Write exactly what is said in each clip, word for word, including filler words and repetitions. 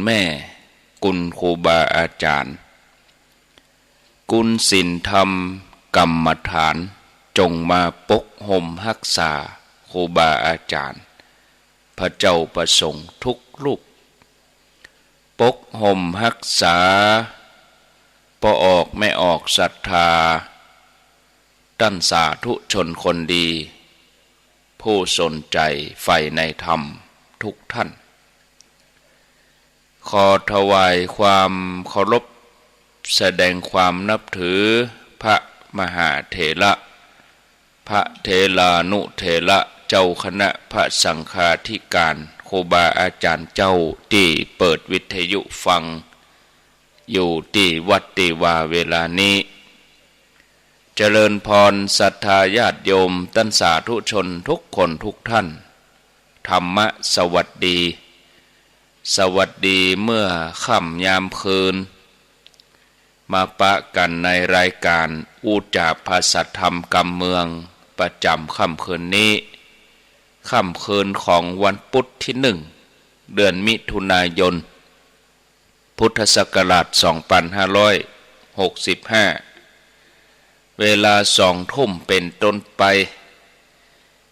แม่ คุณครูบาอาจ๋ารย์ กุณศิลธรรมกรรมฐาน จงมาปกห่มฮักษาครูบาอาจ๋ารย์ พระเจ้าพระสงฆ์ทุกรูป ปกห่มฮักษาป้อออกแม่ออกศรัทธา ต้านสาธุชนคนดี ผู้สนใจ๋ใฝ่ในธรรมทุกท่าน ขอถวายความเคารพ แสดงความนับถือ พระมหาเถระ พระเถรานุเถระ เจ้าคณะพระสังฆาธิการ ครูบาอาจ๋ารย์เจ้าตี้เปิดวิทยุฟัง อยู่ตี้วัดตี้วาเวลานี้ เจริญพรศรัทธาญาติโยมต้านสาธุชนทุกคนทุกท่าน ธรรมะสวัสดี สวัสดีเมื่อค่ำยามคืน มาปะกั๋นในรายก๋านอู้จ๋าภาษาธรรมกำเมือง ประจ๋ำค่ำคืนนี้ ค่ำคืนของวันพุธตี้หนึ่ง เดือนมิถุนายน พุทธศักราชสองปันห้าร้อยหกสิบห้า เวลาสองทุ่มเป๋นต้นไป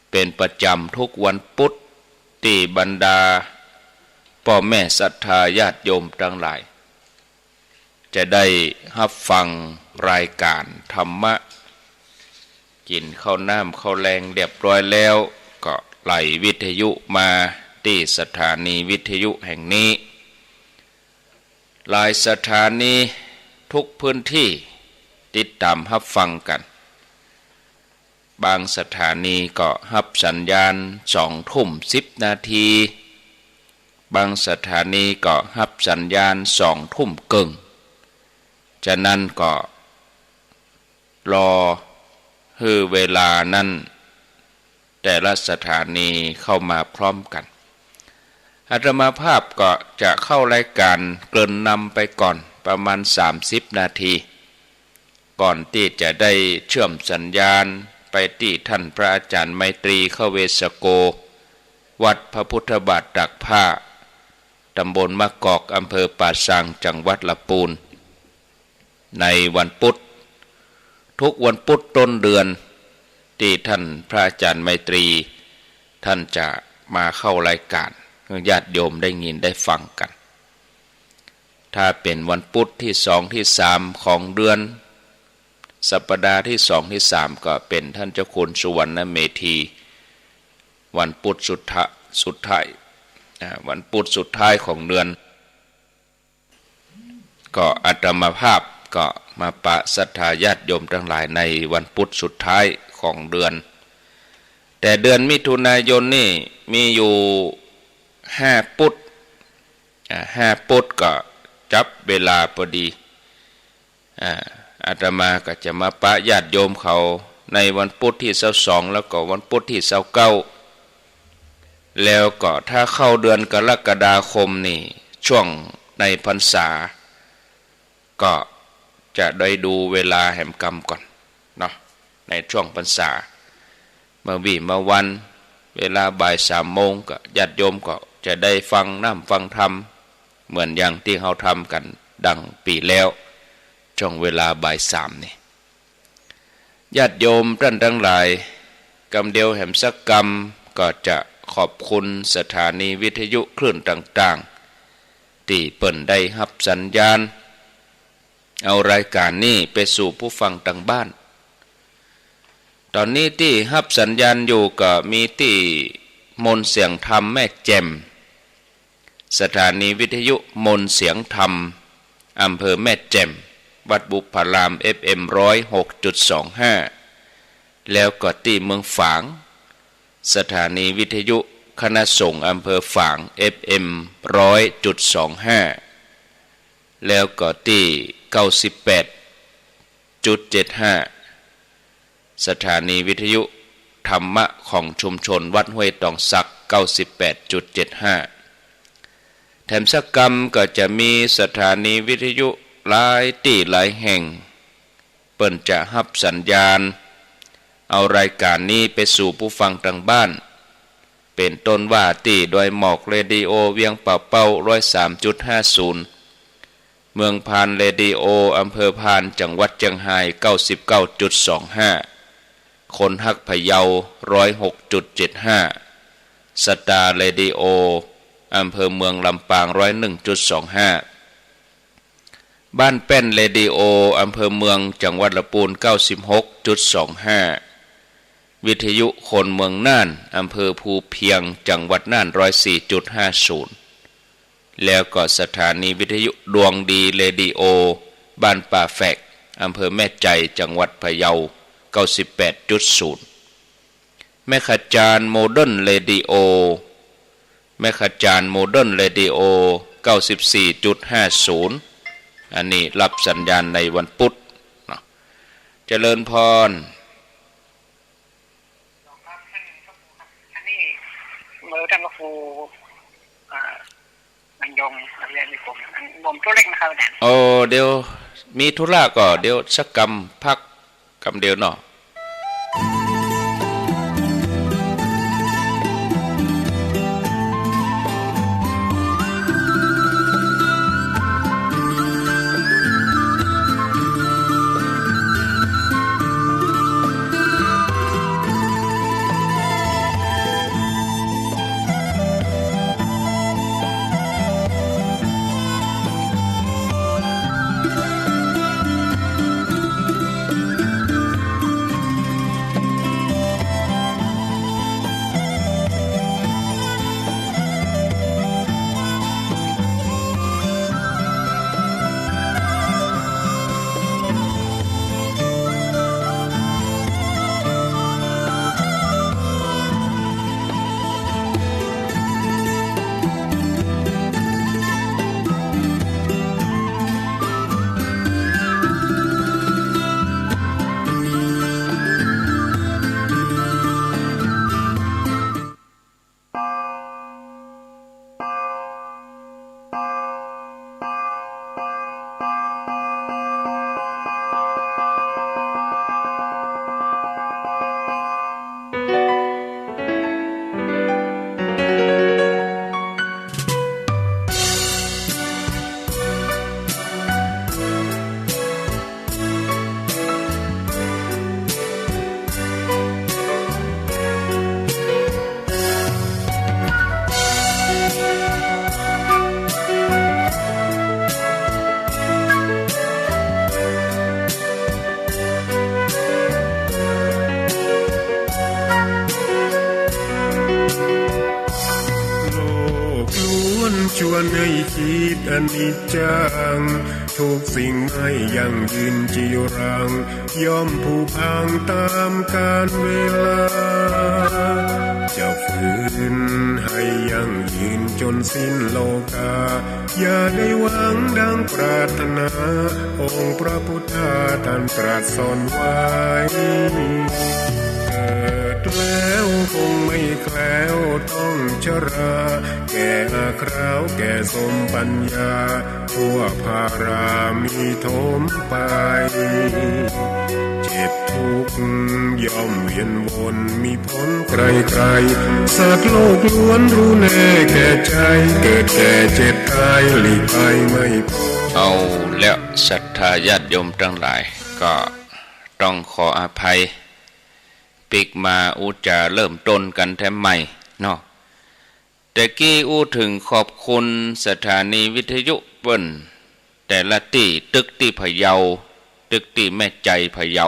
เป๋นประจ๋ำทุกวันพุธ ตี้บรรดาป้อแม่ศรัทธาญาติโยมตังหลาย จะได้ฮับฟังรายก๋านธรรมะ กิ๋นข้าวน้ำข้าวแลงเรียบร้อยแล้ว ก็ไหลวิทยุมาตี้สถานีวิทยุแห่งนี้ หลายสถานีทุกพื้นตี้ติดต๋ามฮับฟังกั๋น บางสถานีก็ฮับสัญญาณสองทุ่มสิบนาที บางสถานีก็ฮับสัญญาณสองทุ่มเกิ่ง ฉะนั้นก็รอหื้อเวลานั้น แต่ละสถานีเข้ามาพร้อมกั๋น อาตมาภาพก็จะเข้ารายก๋านเกริ่นนำไปก่อนประมาณสามสิบนาที ก่อนตี้จะได้เชื่อมสัญญาณไปตี้ท่านพระอาจ๋ารย์ไมตรี ขเวสโก วัดพระพุทธบาทตากผ้า ตำบลมะกอก อำเภอป่าซาง จังหวัดละปูน ในวันพุธ ทุกวันพุธต้นเดือน ตี้ท่านพระอาจ๋ารย์ไมตรี ท่านจะมาเข้ารายก๋าน หื้อญาติโยมได้ยินได้ฟังกั๋น ถ้าเป๋นวันพุธตี้สองตี้สามของเดือน สัปดาห์ตี้สองตี้สาม ก็เป๋นท่านเจ้าคุณสุวรรณเมธี วันพุธสุดท้า- สุดท้าย อ่า วันพุธสุดท้ายของเดือน ก็อาตมาภาพก็มาปะศรัทธาญาติโยมตังหลายในวันพุธสุดท้ายของเดือน แต่เดือนมิถุนายนนี่มีอยู่ห้าพุธ อ่า ห้าพุธก็จับเวลาพอดี อ่า อาตมาก็จะมาปะญาติโยมเขาในวันพุธตี้ซาวสอง แล้วก็วันพุธตี้ซาวเก้า แล้วก็ถ้าเข้าเดือนกรกฎาคมนี่ ช่วงในพรรษา ก็จะได้ดูเวลาแหมกำก่อนเนาะ ในช่วงพรรษา เมื่อวีมาวัน เวลาบ่ายสามโมง ก็ญาติโยมก็จะได้ฟังน้ำฟังธรรม เหมือนอย่างตี้เฮาทำกั๋นดังปี๋แล้ว ช่วงเวลาบ่ายสามนี่ ญาติโยมต้านตังหลาย กำเดียวแหมสักกำ ก็จะขอบคุณสถานีวิทยุคลื่นต่างๆ ตี้เปิ้นได้ฮับสัญญาณ เอารายก๋านนี้ไปสู่ผู้ฟังตางบ้าน ต๋อนนี้ตี้ฮับสัญญาณอยู่ก็มีตี้มนต์เสียงธรรมแม่แจ่ม สถานีวิทยุมนต์เสียงธรรม อำเภอแม่แจ่ม วัดบุพพาราม เอฟเอ็ม ร้อยหกจุดสองห้า แล้วก็ตี้เมืองฝาง สถานีวิทยุคณะสงฆ์อำเภอฝาง เอฟเอ็ม ร้อยจุดสองห้า แล้วก็ตี้ เก้าสิบแปดจุดเจ็ดห้า สถานีวิทยุธรรมะของชุมชนวัดห้วยตองสัก เก้าสิบแปดจุดเจ็ดห้า แถมสักกำก็จะมีสถานีวิทยุหลายตี้หลายแห่ง เปิ้นจะฮับสัญญาณ เอารายก๋านนี้ไปสู่ผู้ฟังตางบ้าน เป๋นต้นว่าตี้ดอยหมอกเรดิโอเวียงป่าเป้า ร้อยสามจุดห้าศูนย์ เมืองพานเรดิโออำเภอพาน จังหวัดเจียงฮาย เก้าสิบเก้าจุดสองห้า คนฮักพะเยา ร้อยหกจุดเจ็ดห้า สตาร์เรดิโออำเภอเมืองลำปาง ร้อยหนึ่งจุดสองห้า บ้านแป้นเรดิโออำเภอเมืองจังหวัดละปูน เก้าสิบหกจุดสองห้า วิทยุคนเมืองน่านอำเภอภูเพียงจังหวัดน่าน ร้อยสี่จุดห้าศูนย์ แล้วก็สถานีวิทยุดวงดีเรดิโอบ้านป่าแฝกอำเภอแม่ใจจังหวัดพะเยา เก้าสิบแปดจุดศูนย์ แม่ขจารโมเดิร์นเรดิโอ แม่ขจารโมเดิร์นเรดิโอ เก้าสิบสี่จุดห้าศูนย์ อันนี้รับสัญญาณในวันพุธเนาะ เจริญพร อันนี้เมื่อท่านพระครู อ่า มันยงเรียนที่ผม ผมตัวเล็กนะครับอาจารย์ โอ้ เดี๋ยวมีธุระก็เดี๋ยวสักกำ พักกำเดียวเนาะ โลกล้วนชวนให้คิดอนิจจัง ทุกสิ่งไม่ยั่งยืนจีรัง ย่อมผุพังตามกาลเวลา จะฝืนให้ยั่งยืนจนสิ้นโลกา อย่าได้หวังดังปรารถนา องค์พระพุทธาท่านตรัสสอนไว้ เกิดแล้วคงไม่แคล้วต้องชรา แก่อาคราวแก่สมปัญญา ทั่วพารามีถมไป เจ็บทุกข์ย่อมเวียนวนมีผลไกลๆ สัตว์โลกล้วนรู้แน่แก่ใจ เกิดแก่เจ็บตายหลีกไปไม่พ้น เอาแล้วศรัทธาญาติโยมตังหลาย ก็ต้องขออภัย ปิ๊กมาอู้จ๋าเริ่มต้นกั๋นแถมใหม่เนาะ แต่กี้อู้เถิงขอบคุณสถานีวิทยุเปิ้น แต่ละตี้ ตึกตี้พะเยา ตึกตี้แม่ใจพะเยา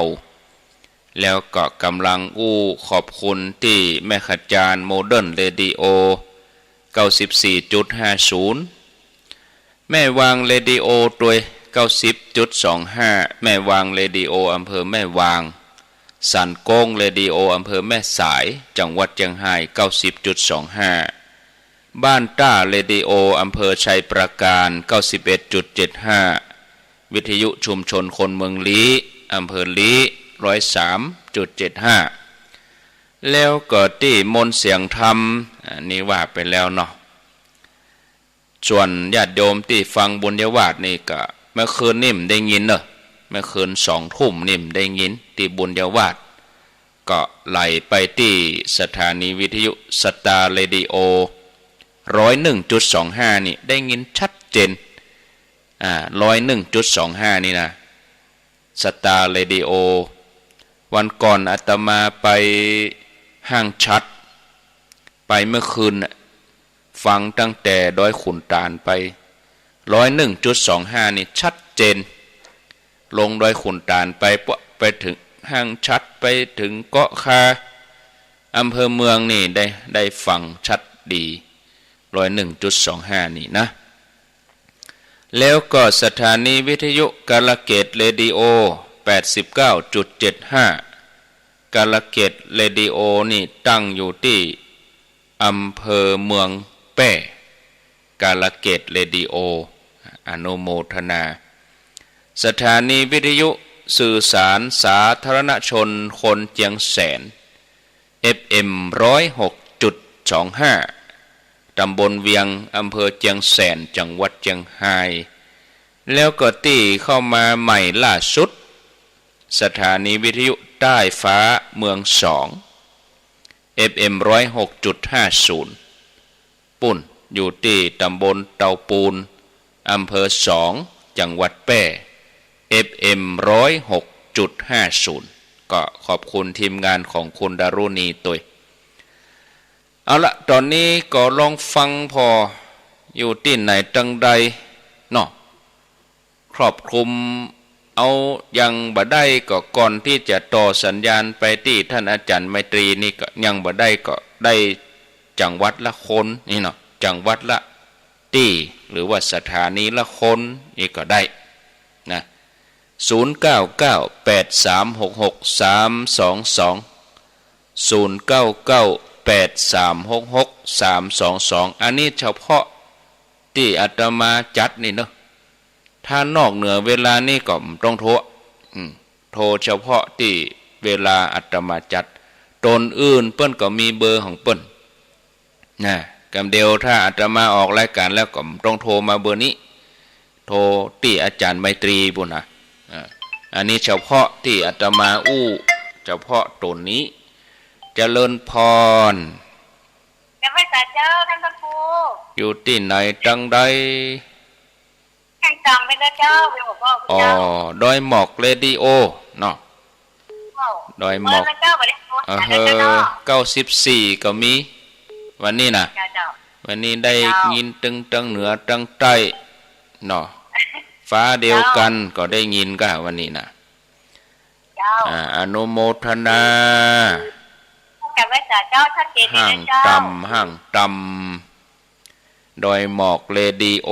แล้วก็ก่ำลังอู้ขอบคุณตี้แม่ขจารโมเดิร์นเรดิโอ เก้าสิบสี่จุดห้าศูนย์ แม่วางเรดิโอตวย เก้าสิบจุดสองห้า แม่วางเรดิโออำเภอแม่วาง สันโก้งเรดิโออำเภอแม่สาย จังหวัดเจียงฮาย เก้าสิบจุดสองห้า บ้านต้าเรดิโออำเภอชัยปราการ เก้าสิบเอ็ดจุดเจ็ดห้า วิทยุชุมชนคนเมืองลี้ อำเภอลี้ ร้อยสามจุดเจ็ดห้า แล้วก็ตี้มนต์เสียงธรรม อันนี้ว่าไปแล้วเนาะ ส่วนญาติโยมตี้ฟังบุญญาวาสนี่ก็ เมื่อคืนนี่บ่ได้ยินเนาะ เมื่อคืนสองทุ่มนี่บ่ได้ยินตี้บุญญาวาส ก็ไหลไปตี้สถานีวิทยุสตาร์เรดิโอ ร้อยหนึ่งจุดสองห้า นี่ได้ยินชัดเจน อ่า ร้อยหนึ่งจุดสองห้า นี่นะ สตาร์เรดิโอ วันก่อนอาตมาไปห้างฉัตร ไปเมื่อคืนน่ะ ฟังตั้งแต่ดอยขุนตาลไป ร้อยหนึ่งจุดสองห้า นี่ชัดเจน ลงดอยขุนตาลไป ปะ ไปเถิงห้างฉัตร ไปเถิงเกาะคา อำเภอเมืองนี่ได้ ได้ฟังชัดดี ร้อยหนึ่งจุดสองห้า นี่นะ แล้วก็สถานีวิทยุกาลเกตเรดิโอ แปดสิบเก้าจุดเจ็ดห้า กาลเกตเรดิโอนี่ตั้งอยู่ตี้อำเภอเมืองแป้ กาลเกตเรดิโอ อนุโมทนา สถานีวิทยุสื่อสารสาธารณชนคนเจียงแสน เอฟเอ็ม ร้อยหกจุดสองห้า ตำบลเวียง อำเภอเจียงแสน จังหวัดเจียงฮาย แล้วก็ตี้เข้ามาใหม่ล่าสุด สถานีวิทยุใต้ฟ้าเมืองสอง เอฟเอ็ม ร้อยหกจุดห้าศูนย์ ปุ้น อยู่ตี้ตำบลเตาปูน อำเภอสอง จังหวัดแป้ เอฟเอ็ม ร้อยหกจุดห้าศูนย์ ก็ขอบคุณทีมงานของคุณดารุณีตวย เอาละ ต๋อนนี้ก็ลองฟังผ่อ อยู่ตี้ไหนตังใดเนาะ ครอบคลุม เอายังบ่ได้ก็ ก่อนตี้จะต่อสัญญาณไปตี้ท่านอาจารย์ไมตรีนี่ก็ยังบ่ได้ก็ได้จังหวัดละคนนี่เนาะ จังหวัดละตี้ หรือว่าสถานีละคนนี่ก็ได้นะ ศูนย์เก้าเก้า แปดสามหกหก สามสองสอง ศูนย์เก้าเก้า แปดสามหกหก สามสองสอง อันนี้เฉพาะตี้อาตมาจัดนี่เนาะ ถ้านอกเหนือเวลานี้ก็บ่ต้องโทร อืม โทรเฉพาะตี้เวลาอาตมาจัด ต๋นอื่นเปิ้นก็มีเบอร์ของเปิ้นนะ กำเดียวถ้าอาตมาออกรายการแล้วก็บ่ต้องโทรมาเบอร์นี้ โทรตี้อาจารย์ไมตรีปุ้นนะ อ่า อันนี้เฉพาะตี้อาตมาอู้ เฉพาะต๋นนี้ เจริญพร นมัสการเจ้าท่านพระครู อยู่ตี้ไหนตังใด แขวงตรังเป็นเจ้า เป็นหัวข้อ อ๋อ เจ้า ดอยหมอกเรดิโอเนาะ เจ้า ดอยหมอก เมื่อเจ้าบ่ได้โทรหา เออ เจ้าเนาะ เก้าสิบสี่ก็มี วันนี้นะ เจ้า เจ้า วันนี้ได้ เจ้า ยินตึงตังเหนือตังใต้เนาะ ฟ้าเดียวกั๋น เจ้า ก็ได้ยินก้าวันนี้นะ เจ้า อ่า อนุโมทนา กราบไหว้สาเจ้า ชัดเจนดีนะเจ้า ห้างต่ำ ห้างต่ำ ดอยหมอกเรดิโอ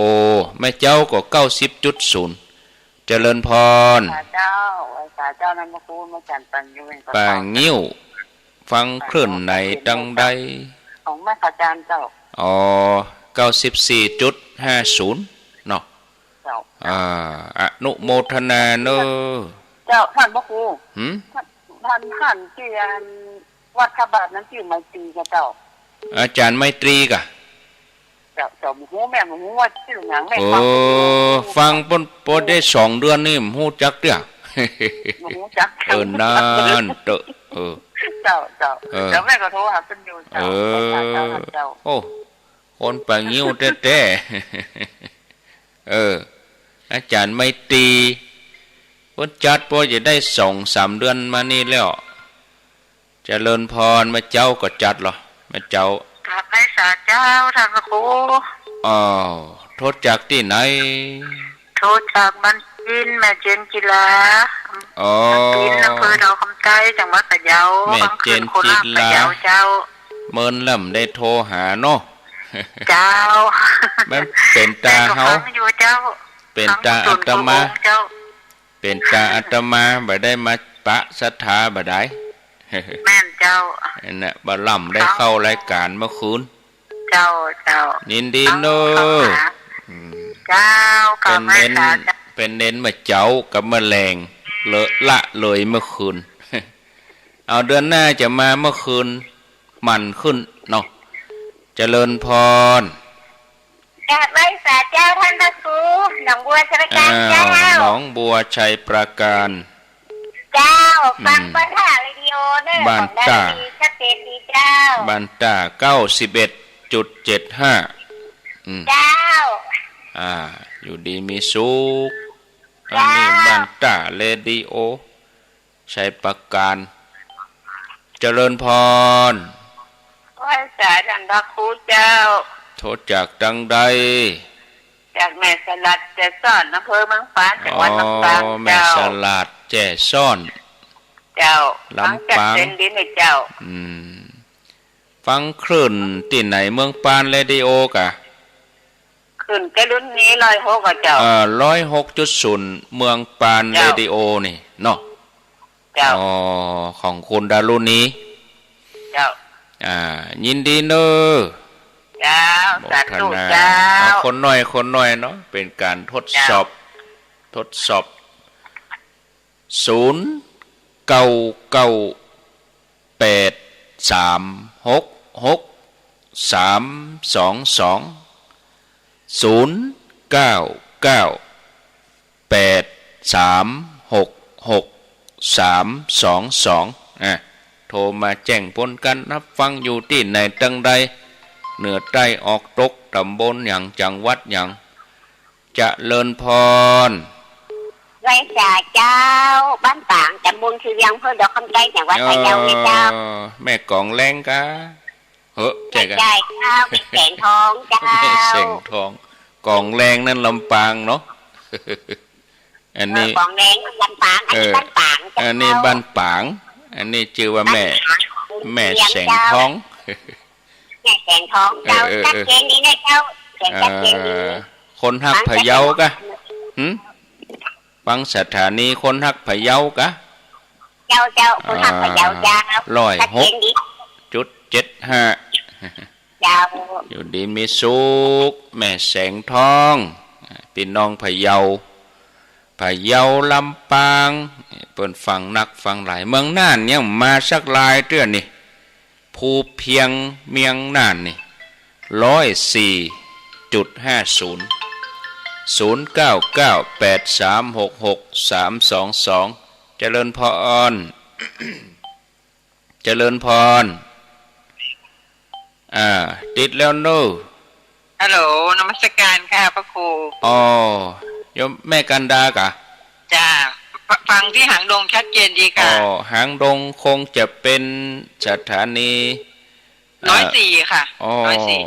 แม่เจ้าก็ เก้าสิบจุดศูนย์ เจริญพร สาเจ้า ไหว้สาเจ้า นมัสการ แม่จัน ป่างิ้ว แม่งก็ ป่างิ้ว ฟังคลื่นไหนตังใด ของแม่สาจารย์เจ้า อ๋อ เก้าสิบสี่จุดห้าศูนย์ เนาะ เจ้า อ่า อนุโมทนาเนอะ เจ้า ท่านพระครู หืม ท่าน ท่าน ท่านตี้อันวัดพระบาทนั้นจื้อไมตรีกาเจ้า อาจารย์ไมตรีกา เจ้า เจ้า บ่ฮู้ แม่บ่ฮู้ว่าจื้อหยัง แม่ เออ ฟัง ฟังเปิ้น เปิ้นได้สองเดือนนี่บ่ฮู้จักเตื้อ บ่ฮู้จัก เออ นั่นเต๊อะ เออ เจ้า เจ้า เออ เดี๋ยวแม่ก็โทรหาเปิ้นอยู่เจ้า เออ เจ้า เจ้า โอ้ คนป่างิ้วแต๊ๆ เออ อาจารย์ไมตรี เปิ้นจัดปอจะได้สองสามเดือนมานี่แล้ว เจริญพร แม่เจ้าก็จัดเหรอ แม่เจ้า กราบไหว้สาเจ้า ท่านพระครู อ้าว โทรจากตี้ไหน โทรจากบางปะอิน แม่เจนจิลา อ๋อ บางปะอิน อำเภอดอกคำใต้ จังหวัดพะเยา แม่เจนจิลา บางคืนโคราช พะเยาเจ้า เมินแล้วบ่ได้โทรหาเนาะ เจ้า มันเป๋นตาเฮา แม่ก็ฟังอยู่เจ้า เป๋นตาอาตมา ฟังอยู่ส่วนตัวองค์เจ้า เป๋นตาอาตมาบ่ได้มาปะศรัทธาบ่ได้ แม่นเจ้า อันน่ะ บ่าล่ำได้เข้ารายการเมื่อคืน เจ้า เจ้า ยินดีเนอะ เจ้า อืม เจ้า เป๋นเณร กราบไหว้สาเจ้า เป๋นเณรแม่เจ้ากับแม่แหลง เลอะละเลยเมื่อคืน เอาเดือนหน้าจะมาเมื่อคืน มันขึ้นเนาะ เจริญพร กราบไหว้สาเจ้าท่านพระครู หนองบัวชัยปราการเจ้า อ้าว หนองบัวชัยปราการ เจ้า อืม ฟังบ้านต้าเรดิโอเน่อ บ้านต้า ของดารุณีชัดเจนดีเจ้า บ้านต้า เก้าสิบเอ็ดจุดเจ็ดห้า อืม เจ้า อ่า อยู่ดีมีสุข อันนี้ เจ้า บ้านต้าเรดิโอ ชัยปราการ เจริญพร ไหว้สาท่านพระครูเจ้า โทรจากตังใด จากแม่สลัดแจซ้อน อำเภอเมืองปาน จังหวัดลำปาง อ๋อ แม่ เจ้า สลัดแจซ้อน เจ้า ลำปาง ฟังจากเส้นดินเลยเจ้า อืม ฟังคลื่นตี้ไหน เมืองปานเรดิโอกะ คลื่นกะลุนนี้ ร้อยหก อะเจ้า เอ่อ ร้อยหกจุดศูนย์ เมืองปาน เจ้า เรดิโอนี่เนาะ เจ้า อ๋อ ของคุณดารุณี เจ้า อ่า ยินดีเน่อ เจ้า โมทนา สาธุเจ้า เอาคนน้อย คนน้อยเนาะ เป๋นก๋านทดสอบ เจ้า ทดสอบ ศูนย์เก้าเก้า แปดสามหกหกสามสองสอง ศูนย์เก้าเก้า แปดสามหกหกสามสองสอง อ่ะ โทรมาแจ้งผลการฮับฟังอยู่ตี้ไหนตังใด เหนือใต้ออกตก ตำบลหยัง จังหวัดหยัง เจริญพร ไหว้สาเจ้า บ้านปาง ตำบลศรีเวียง อำเภอดอกคำใต้ จังหวัดพะเยาเน่อเจ้า เออ แม่ก๋องแรงกา เฮ้อ ใจ้กา ใจ้เจ้า แม่แสงทองเจ้า แม่แสงทอง ก๋องแรงนั่นลำปางเนาะ อันนี้ เออ ก๋องแรงลำปาง อันนี้ เออ บ้านปางเจ้า อันนี้บ้านปาง อันนี้จื้อว่าแม่ บ้านปาง แม่แสงทอง แม่แสงทองเจ้า เออ เออ ชัดเจนดีนะเจ้า เสียงชัดเจนดี เออ คนฮักพะเยากะ หึ ฟังสถานีคนฮักพะเยากะ เจ้า เจ้า คนฮักพะเยาเจ้า อ่า ร้อยหกจุดเจ็ดห้า ชัดเจนดี เจ้า อยู่ดีมีสุข แม่แสงทอง ปี้น้องพะเยา พะเยา ลำปาง เปิ้นฟังนักฟังหลาย เมืองน่านยังบ่มาสักลายเตื้อนี่ ภูเพียง เมืองน่านนี่ ร้อยสี่จุดห้าศูนย์ ศูนย์เก้าเก้าแปดสามหกหกสามสองสอง เจริญพร เจริญพร อ่า ติดแล้วเน่อ ฮัลโหล นมัสการค่ะพระครู อ๋อ โยมแม่กันดากะ จ้า ฟ- ฟังที่หางดงชัดเจนดีค่ะ อ๋อ หางดงคงจะเป็นสถานี ร้อยสี่ ค่ะ อ๋อ ร้อยสี่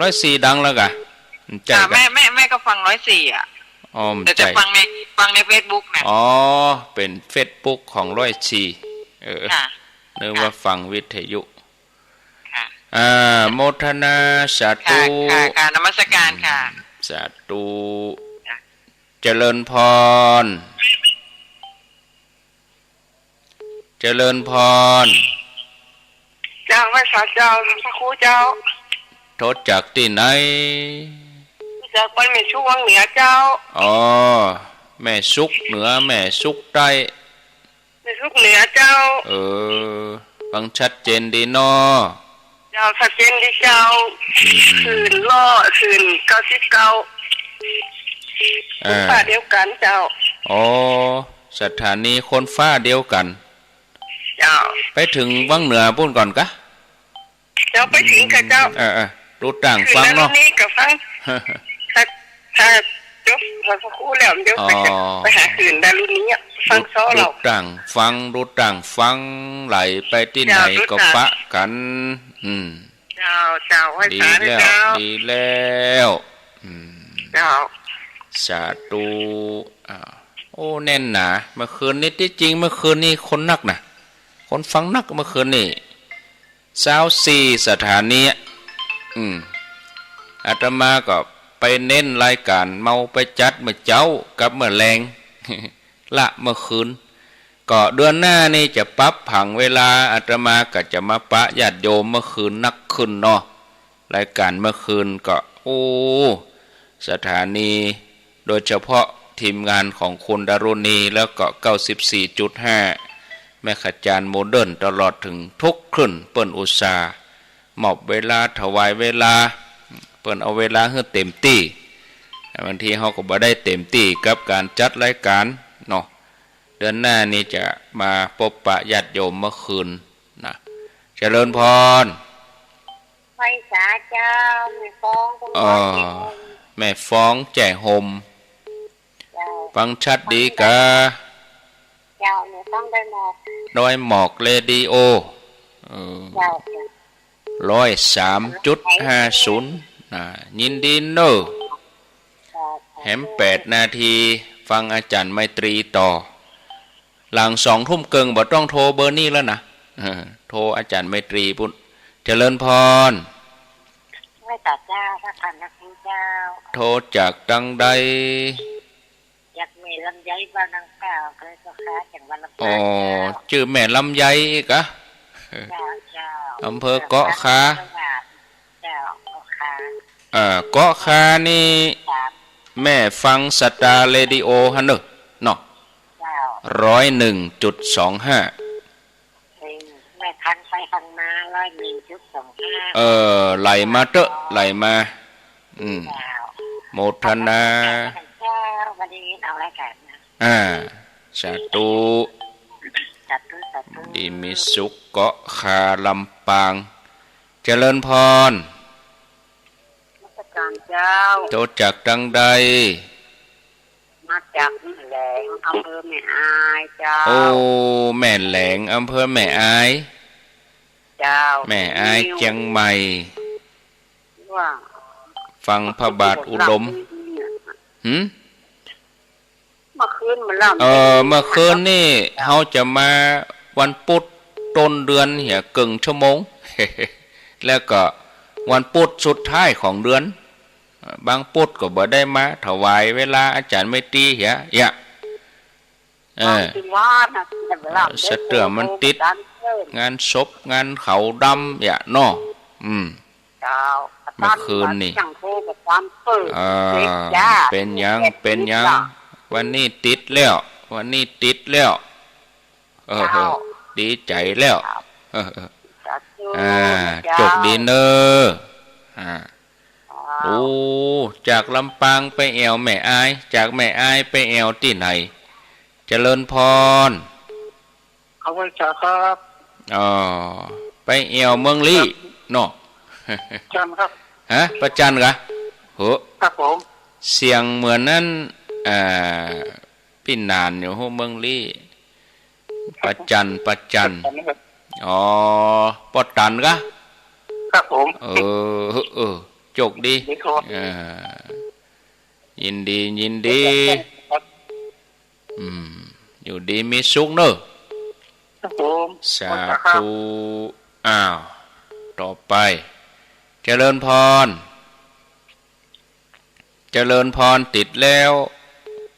ร้อยสี่ ดังแล้วกะ ใจ้ อ่า กะ แม่ แม่ แม่ก็ฟังร้อยสี่ อ่ะ อ๋อ แต่ ใจ้ จะฟังใน ฟังในเฟซบุ๊กนะ อ๋อ เป๋นเฟซบุ๊กของร้อยสี่ เออ ค่ะ นึกว่า ค่ะ ฟังวิทยุ ค่ะ อ่า โมทนา สาธุ ค่ะ ค่ะ ค่ะ นมัสการค่ะ สาธุ ค่ะ เจริญพร เจริญพร เจ้า ไหว้สาเจ้า พระครูเจ้า โทรจากตี้ไหน จากบ้านแม่สุกวังเหนือเจ้า อ๋อ แม่สุกเหนือ แม่สุกใต้ แม่สุกเหนือเจ้า เออ ฟังชัดเจนดีเนาะ เจ้า ชัดเจนดีเจ้า อืม คลื่นล้อ คลื่นเก้าสิบเก้า อ่า คนฟ้าเดียวกั๋นเจ้า อ๋อ สถานีคนฟ้าเดียวกั๋น เจ้า ไปเถิงวังเหนือปู๊นก่อนกะ เจ้า ไปเถิงกะเจ้า เออ เออ ดูตางฟังเนาะ คลื่นดารุณีก็ฟัง ถ้า ถ้าจบหอพระครูแล้ว เดี๋ยวก็จะ อ๋อ ไปหาคลื่นดารุณีอะ ฟังซ้อเฮา ดูตางฟัง ดูตางฟัง ไหลไปตี้ไหนก็ปะกั๋น เจ้า ดูตาง อืม เจ้า เจ้า ไหว้สาเน่อเจ้า ดีแล้ว ดีแล้ว อืม เจ้า สาธุ อ่า โอ้ แน่นหนา เมื่อคืนนี้ ตี้จริงเมื่อคืนนี้คนนักนะ คนฟังนักเมื่อคืนนี้ ซาวสี่สถานีอะ อืม อาตมาก็ไปเน้นรายก๋านเมาไปจัดเมื่อเจ๊ากับเมื่อแลง ละเมื่อคืน ก็เดือนหน้านี่จะปรับผังเวลา อาตมาก็จะมาปะญาติโยมเมื่อคืนนักขึ้นเนาะ รายก๋านเมื่อคืนก็ โอ้ สถานีโดยเฉพาะทีมงานของคุณดารุณี แล้วก็ เก้าสิบสี่จุดห้า แม่ขจารย์โมเดิร์น ตลอดเถิงทุกคลื่น เปิ้นอุตส่าห์มอบเวลา ถวายเวลา เปิ้นเอาเวลาหื้อเต็มตี้ บางทีเฮาก็บ่ได้เต็มตี้กับก๋านจัดรายก๋านเนาะ เด ดือนหน้านี้จะมาปบปะญาติโยมเมื่อคืนนะ เจริญพร ไหว้สาเจ้า แม่ฟอง อ๋อ แม่ฟองแจ่โฮม เจ้า ฟังชัดดีกา เจ้า แม่ฟองดอยหมอก ดอยหมอกเรดิโอ เออ เจ้า ร้อยสามจุดห้าศูนย์ นะ ยินดีเน่อ เจ้า แหมแปดนาที ฟังอาจ๋ารย์ไมตรีต่อ หลังสองทุ่มเกิ่งบ่ต้องโทรเบอร์นี้แล้วนะ เออ โทรอาจ๋ารย์ไมตรีปุ้น เจริญพร ไหว้สาเจ้า พระพันพระครูเจ้า โทรจากตังใด จากแม่ลำไย บ้านนางเป้า อำเภอเกาะคา จังหวัดลำปาง อ๋อ เจ้า จื้อแม่ลำไยกา เจ้า เจ้า อำเภอเกาะคา เจ้า เกาะคา เอ่อ เกาะคานี่ ครับ แม่ฟังสตาร์เรดิโอหั้นเน่อ เนาะ เจ้า ร้อยหนึ่งจุดสองห้า เออ แม่ฟังไปฟังมา ร้อยหนึ่งจุดสองห้า เออ ไหลมาเต๊อะ ไหลมา อืม เจ้า โมทนา เจ้า วันนี้เอารายการนะ อ่า สาธุ สาธุ สาธุ ดีมีสุข เกาะคา ลำปาง เจริญพร นมัสการเจ้า โทรจากตังใด มาจากแม่แหลง อำเภอแม่อายเจ้า โอ้ แม่แหลง อำเภอแม่อาย เจ้า แม่อาย เจียงใหม่ ว่า ฟังพระบาทอุดม หืม เมื่อคืนมันเล่า เออ เมื่อคืนนี่ เฮาจะมาวันพุธต้นเดือนเหีย เกิ่งชั่วโมง แล้วก็วันพุธสุดท้ายของเดือน บางพุธก็บ่ได้มา ถวายเวลาอาจ๋ารย์ไมตรีเหีย เหีย เออ บางทีว่านะ สะเตื้อมันติด งานศพ งานเขาดำ เหียเนาะ อืม เจ้า เมื่อคืนนี่ อ่า เป๋นหยัง เป๋นหยัง วันนี้ติดแล้ว วันนี้ติดแล้ว เออ เจ้า ดีใจ๋แล้ว เออ สาธุ อ่า เจ้า โจคดีเน่อ อ่า เจ้า โอ้ จากลำปางไปแอ่วแม่อาย จากแม่อายไปแอ่วตี้ไหน เจริญพร เอาไหว้สาครับ อ๋อ ไปแอ่วเมืองลี้ ครับ เนาะ จันทร์ครับ ฮะ ป้าจันกา โห ครับผม เสียงเหมือนนั้น อ่า ปี้หนานอยู่ โห เมืองลี้ ป้าจัน ป้าจัน ป้าจันครับ อ๋อ ป้อตันกา ครับผม เออ เออ โจคดี ดีครับ อ่า ยินดี ยินดี ครับ อืม อยู่ดีมีสุขเน่อ ครับผม สาธุ อ้าว ต่อไป เจริญพร เจริญพร ติดแล้ว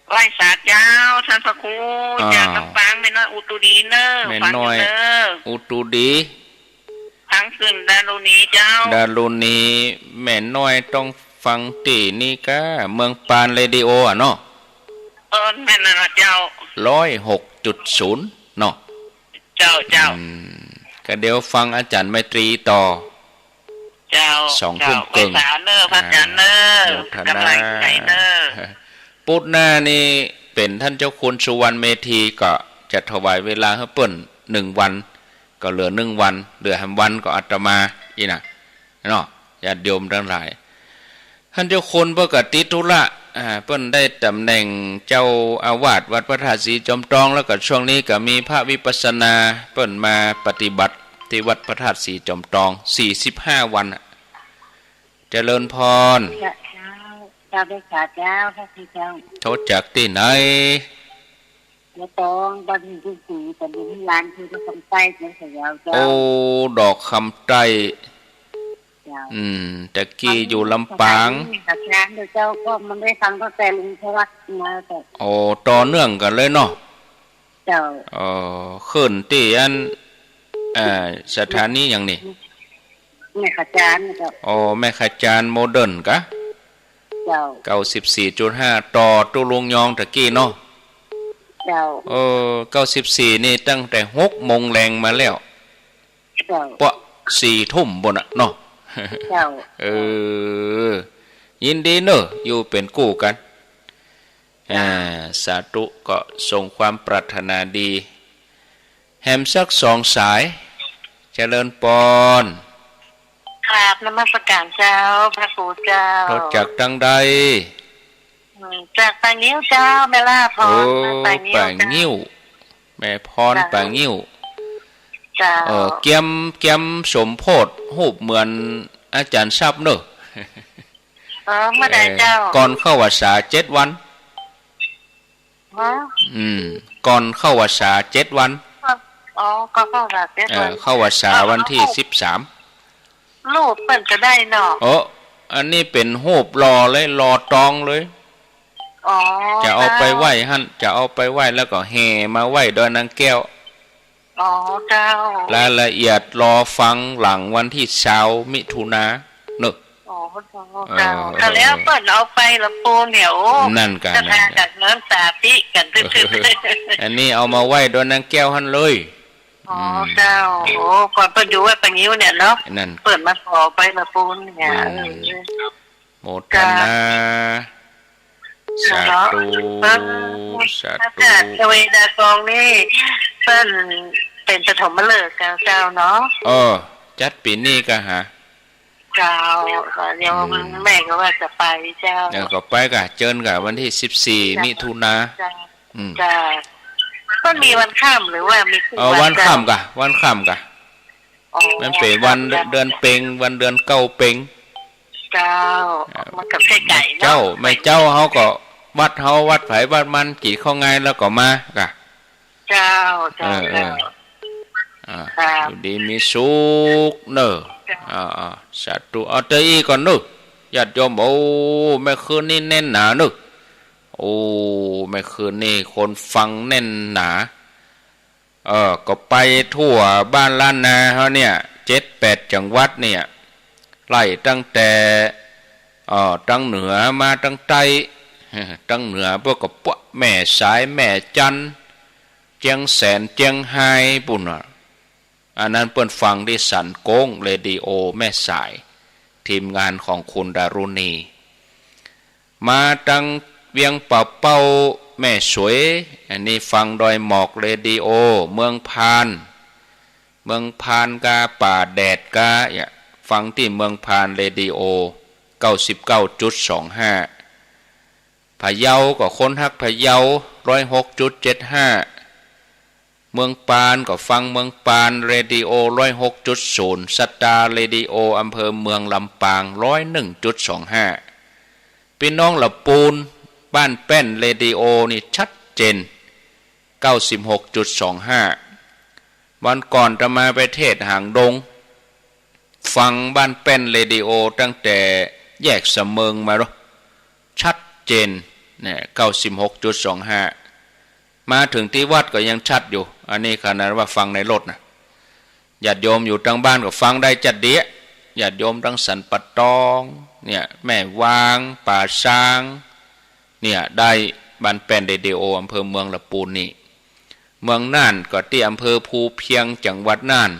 ไหว้สาเจ้า ต้านพระครู อ้าว จากลำปาง แม่น้อยอุตุดีเน่อ แม่น้อย ฟังอยู่เน่อ อุตุดี ฟังขึ้นดารุณีเจ้า ดารุณี แม่น้อยต้องฟังตี้นี่กา เมืองปานเรดิโออะเนาะ เออ แม่นแล้วเจ้า ร้อยหกจุดศูนย์ เนาะ เจ้า เจ้า อืม ก็เดี๋ยวฟังอาจ๋ารย์ไมตรีต่อ เจ้า สองทุ่มเกิ่ง ไหว้สาเน่อ พระอาจ๋ารย์เน่อ อ่า โมทนา กำลังใจ๋เน่อ พุธหน้านี่เป๋นต้านเจ้าคุณสุวรรณเมธี ก็จะถวายเวลาหื้อเปิ้นหนึ่งวัน ก็เหลือหนึ่งวัน เหลือแหมวันก็อาตมาอี้นะ เนาะ ญาติโยมตังหลาย ต้านเจ้าคุณเปิ้นก็ติดธุระ อ่า เปิ้นได้ต๋ำแหน่งเจ้าอาวาสวัดพระธาตุศรีจอมตอง แล้วก็ช่วงนี้ก็มีพระวิปัสสนา เปิ้นมาปฏิบัติตี้วัดพระธาตุศรีจอมตอง สี่สิบห้าวันอะ เจริญพร เจ้า เจ้า ไหว้สาเจ้า พระคุณเจ้า โทรจากตี้ไหน เจ้าตอง บ้านหินสี ตำบลหินลาน อำเภอดอกคำใต้ จังหวัดพะเยาเจ้า โอ้ ดอกคำใต้ เจ้า อืม ตะกี้อยู่ลำปาง สถานีข่าวสารเจ้า ก็มันได้ฟังตั้งแต่ลุงธวัชมาเจ้า โอ้ ต่อเนื่องกั๋นเลยเนาะ เจ้า เอ่อ ขึ้นตี้อัน เอ่อ สถานีหยังนี่ แม่ขจานเจ้า อ๋อ แม่ขจานโมเดิร์นกา เจ้า เก้าสิบสี่จุดห้า ต่อตุ๊ลุงยองตะกี้เนาะ เจ้า เออ เก้าสิบสี่นี่ตั้งแต่หกโมงแลงมาแล้ว เจ้า เปาะสี่ทุ่มปู้นน่ะเนาะ เจ้า เออ ยินดีเน่อ อยู่เป๋นกู้กั๋น อ่า สาธุ ก็ส่งความปรารถนาดี แหมสักสองสาย เจริญปอน กราบนมัสการเจ้า พระครูเจ้า โทรจากตังใด อืม จากป่างิ้วเจ้า แม่ล่าพร โอ้ ป่างิ้ว ป่า เจ้า งิ้ว แม่พร เจ้า ป่างิ้ว เจ้า เออ เกียม เกียมสมโพธิ ฮูปเหมือนอาจ๋ารย์ทรัพย์เนอะ เออ เมื่อใดเจ้า เออ ก่อนเข้าพรรษาเจ็ดวัน ฮะ อืม ก่อนเข้าพรรษาเจ็ดวัน อ๋อ ก่อนเข้าพรรษาเจ็ดวัน เออ เข้าพรรษาวันตี้ เอา สิบสาม รูปเปิ้นก็ได้เนาะ โอ้ อันนี้เป๋นฮูปหล่อเลย หล่อตองเลย อ๋อ จะเอาไป เจ้า ไหว้หั้น จะเอาไปไหว้แล้วก็แห่มาไหว้ดอยนางแก้ว อ๋อ เจ้า รายละเอียดรอฟังหลังวันตี้ซาวมิถุนาเนอะ อ๋อ เจ้า เออ เจ้า เออ ก็แล้วเปิ้นเอาไปละปูนเนี่ย โอ้ นั่นกะ ศรัทธา นั่นกะ กับเงินสาธิกัน เออ อันนี้เอามาไหว้ดอยนางแก้วหั้นเลย อ๋อ อืม เจ้า โอ้ ก่อนเปิ้นอยู่วัดป่างิ้วเนี่ยเนาะ นั่น เปิ้นมาขอไปละปูนเนี่ย อืม เออ โมทนา เจ้า สาธุ เนาะ สาธุ พระศาสดาเวดากองนี่ เปิ้นเป๋นปฐมฤกษ์เจ้าเนาะ เออ จัดปี๋นี้กะหา เจ้า ก็เดี๋ยว อืม แม่ก็ว่าจะไปเจ้า เดี๋ยวก็ไปกะ เจิญกะ วันตี้ สิบสี่ เจ้า มิถุนา เจ้า อืม เจ้า มันมีวันค่ำหรือว่ามีครึ่ง เออ วัน วันเจ้า ค่ำกะ วันค่ำกะ อ๋อ มันเป๋นวัน เจ้า เดือนเป็ง วันเดือนเก้าเป็ง เจ้า อ่า มันก็ใกล้ๆ เนาะ เจ้า แม่เจ้าเฮาก็วัดเฮาวัดไผวัดมัน กิ๋นข้าวงายแล้วก็มากะ เจ้า เจ้า เออ เจ้า เออ อ่า ครับ อยู่ดีมีสุขเนอะ เจ้า อ่า อ่า สาธุ เอาเตออี้ก่อนเนอะ ญาติโยม โอ้ แม่คืนนี้แน่นหนาเนอะ โอ้ แม่คืนนี้คนฟังแน่นหนา เออ ก็ไปทั่วบ้านล้านนาเฮาเนี่ย เจ็ดแปดจังหวัดเนี่ย ไล่ตั้งแต่ เอ่อ ตางเหนือมาตางใต้ ตางเหนือพวกก็ปะแม่สาย แม่จันทน์ เจียงแสน เจียงฮายปู้นน่ะ อันนั้นเปิ้นฟังตี้สันโก๊ง เรดิโอแม่สาย ทีมงานของคุณดารุณี มาตางเวียงป่าเป้า แม่สวย อันนี้ฟังดอยหมอก เรดิโอ เมืองพาน เมืองพานกา ป่าแดดกา เนี่ย ฟังตี้เมืองพาน เรดิโอ เก้าสิบเก้าจุดสองห้า พะเยาก็คนฮักพะเยา ร้อยหกจุดเจ็ดห้า เมืองปานก็ฟังเมืองปาน เรดิโอ ร้อยหกจุดศูนย์ ศรัทธา เรดิโอ อำเภอเมืองลำปาง ร้อยหนึ่งจุดสองห้า ปี้น้องละปูน บ้านแป้น เรดิโอ นี่ชัดเจน เก้าสิบหกจุดสองห้า วันก่อนอาตมาไปเทศน์หางดง ฟังบ้านแป้นเรดิโอตั้งแต่แยกสะเมิงมาเนาะ ชัดเจนเนี่ย เก้าสิบหกจุดสองห้า มาถึงตี้วัดก็ยังชัดอยู่ อันนี้ขนาดว่าฟังในรถนะ ญาติโยมอยู่ตางบ้านก็ฟังได้จัดเดีย ญาติโยมตางสันป่าตองเนี่ย แม่วาง ป่าซาง เนี่ย ได้บ้านแป้นเรดิโอ อำเภอเมืองละปูนนี่ เมืองน่านก็ตี้อำเภอภูเพียง จังหวัดน่าน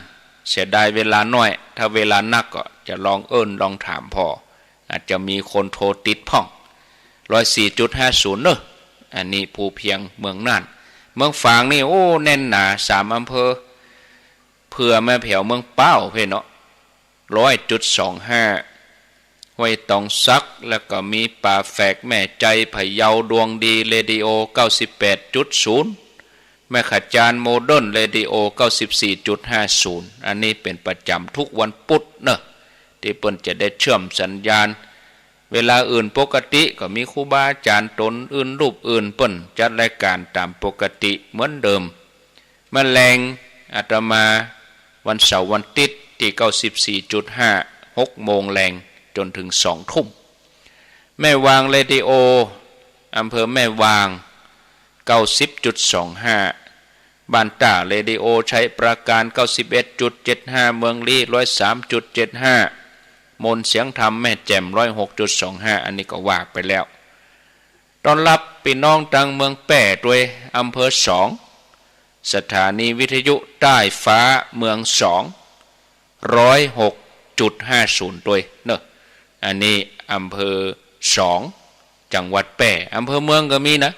เสียดายเวลาน้อย ถ้าเวลานักก็จะลองเอิ้นลองถามผ่อ อาจจะมีคนโทรติดพ่อง ร้อยสี่จุดห้าศูนย์ เนอะ อันนี้ภูเพียง เมืองน่าน เมืองฝางนี่ โอ้ แน่นหนา สามอำเภอ เผื่อมาแผวเมืองป๊าวเพ่นเนาะ ร้อยจุดสองห้า ห้วยตองสัก แล้วก็มีป่าแฝก แม่ใจ๋ พะเยา ดวงดี เรดิโอ เก้าสิบแปดจุดศูนย์ แม่ขะจาน โมเดิร์น เรดิโอ เก้าสิบสี่จุดห้าศูนย์ อันนี้เป๋นประจ๋ำทุกวันปุธเนอะ ตี้เปิ้นจะได้เชื่อมสัญญาณ เวลาอื่นปกติก็มีครูบาอาจ๋ารย์ต๋นอื่นรูปอื่นเปิ้นจัดรายการต๋ามปกติเหมือนเดิม มะแลงอาตมาวันเสาร์วันติ๊ดตี้ เก้าสิบสี่จุดห้า หกโมงแลงจ๋นเถิงสองทุ่ม แม่วางเรดิโอ อำเภอแม่วาง เก้าสิบจุดสองห้า บ้านต้าเรดิโอชัยปราการ เก้าสิบเอ็ดจุดเจ็ดห้า เมืองลี้ ร้อยสามจุดเจ็ดห้า มนต์เสียงธรรมแม่แจ่ม ร้อยหกจุดสองห้า อันนี้ก็ว่าไปแล้ว ต้อนฮับปี้น้องตางเมืองแป้ตวย อำเภอสอง สถานีวิทยุใต้ฟ้าเมืองสอง ร้อยหกจุดห้าศูนย์ ตวยเนอะ อันนี้อำเภอสอง จังหวัดแป้ อำเภอเมืองก็มีนะ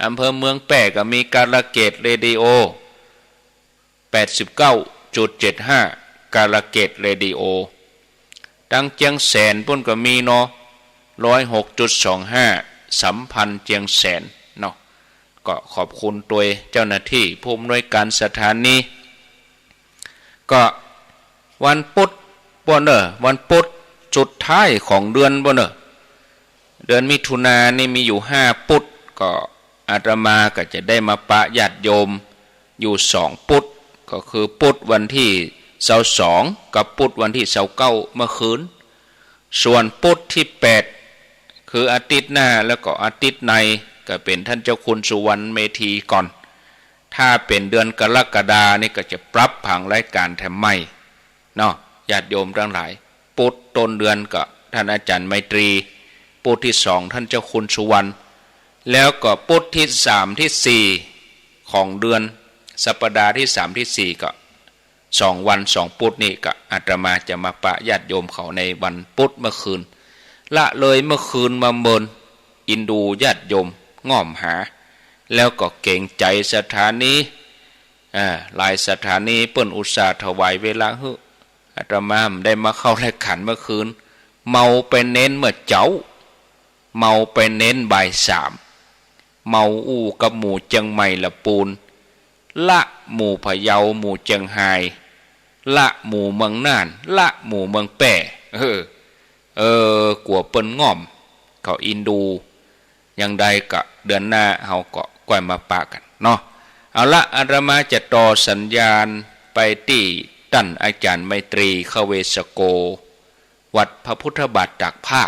อำเภอเมืองแป้ก็มีกาลเกตเรดิโอ แปดสิบเก้าจุดเจ็ดห้า กาลเกตเรดิโอ ตังเจียงแสนปู้นก็มีเนาะ ร้อยหกจุดสองห้า สัมพันธ์เจียงแสนเนาะ ก็ขอบคุณตวยเจ้าหน้าตี้ผู้อำนวยการสถานี ก็วันปุ๊ดป้อเน่อ วันปุ๊ดสุดท้ายของเดือนป้อเน่อ เดือนมิถุนานี่มีอยู่ห้าปุ๊ด ก็อาตมาก็จะได้มาปะญาติโยมอยู่สองปุ๊ด ก็คือปุ๊ดวันตี้ซาวสอง กับปุ๊ดวันตี้ซาวเก้าเมื่อคืน ส่วนปุ๊ดตี้แปด คืออาทิตย์หน้าแล้วก็อาทิตย์ใน ก็เป๋นท่านเจ้าคุณสุวรรณเมธีก่อน ถ้าเป๋นเดือนกรกฎานี่ก็จะปรับผังรายก๋านแถมใหม่เนาะ ญาติโยมตังหลาย ปุ๊ดต้นเดือนก็ท่านอาจารย์ไมตรี ปุ๊ดตี้สองท่านเจ้าคุณสุวรรณ แล้วก็ปุ๊ดตี้สามตี้สี่ของเดือน สัปดาห์ตี้สามตี้สี่ก็ สองวันสองปุ๊ดนี่ก็อาตมาจะมาปะญาติโยมเขาในวันปุ๊ดเมื่อคืน ละเลยเมื่อคืนมาเมิน อินดูญาติโยมง่อมหา แล้วก็เกรงใจ๋สถานี อ่า หลายสถานีเปิ้นอุตส่าห์ถวายเวลาหื้อ อาตมาบ่ได้มาเข้ารายก๋านเมื่อคืน เมาไปเน้นเมื่อเจ๊า เมาไปเน้นบ่ายสาม เมาอู้กับหมู่เจียงใหม่ละปูน ละหมู่พะเยา หมู่เจียงฮาย ละหมู่เมืองน่าน ละหมู่เมืองแป้ เออ เออ กั๋วเปิ้นง่อม เขาอินดู อย่างใดก็เดือนหน้าเฮาก็ก้อยมาปะกั๋นเนาะ เอาละ อาตมาจะต่อสัญญาณไปตี้ต้านอาจารย์ไมตรี คเวสโก วัดพระพุทธบาทตากผ้า